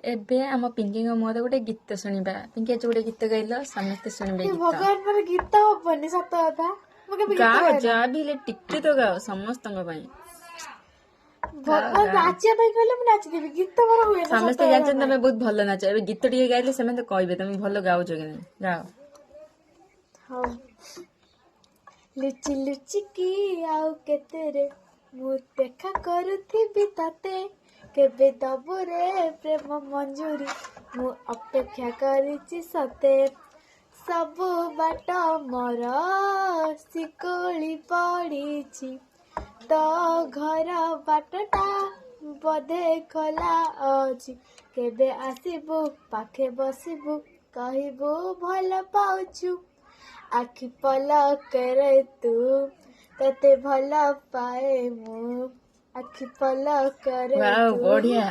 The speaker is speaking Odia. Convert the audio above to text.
ଏବେ ଆମ ପିଙ୍କିଙ୍କ ମୋର ଗୋଟେ ଗୀତ ଶୁଣିବା। ପିଙ୍କି, ଆଜି ଗୋଟେ ଗୀତ ଗାଇଲ, ସମସ୍ତେ ଶୁଣିବେ ଏ ଗୀତ। ଭଗବାନ, ମୋର ଗୀତ ହବନି, ସତ କଥା। ମୁଁ କେବେ ଗୀତ ଗାଅ। ଗାଏନା। ଯାହା ବି ହେଲେ ଟିକେ ତ ଗାଅ ସମସ୍ତଙ୍କ ପାଇଁ। ଭଗବାନ, ନାଚିବା ପାଇଁ କହିଲେ ମୁଁ ନାଚିଦେବି, ଗୀତ ମୋର ହୁଏ ନା। ସମସ୍ତେ ସତ କଥା। ଜାଣିଛନ୍ତି ତମେ ବହୁତ ଭଲ ନାଚ। ଏବେ ଗୀତ ଟିକେ ଗାଇଲେ ସେମାନେ କହିବେ ତମେ ଭଲ ଗାଉଛ କି ନାହିଁ। ଗାଅ। ହଉ। ଲୁଚି ଲୁଚିକି ଆଉ କେତେରେ ମୁଁ ଦେଖା କରୁଥିବି ତତେ, କେବେ ଦବୁ ରେ ପ୍ରେମ ମଞ୍ଜୁରୀ, ମୁଁ ଅପେକ୍ଷା କରିଛି ସତେ। ସବୁ ବାଟ ମୋର ଶିକୁଳି ପଡ଼ିଛି, ତୋ ଘର ବାଟଟା ବୋଧେ ଖୋଲା ଅଛି। କେବେ ଆସିବୁ, ପାଖେ ବସିବୁ, କହିବୁ ଭଲ ପାଉଛୁ, ଆଖି ପଲକରେ ତୁ, ତତେ ଭଲ ପାଏ ମୁଁ, ଆଖି ପଲକରେ ୱାଓ, ତୁ। ବଢିଆ।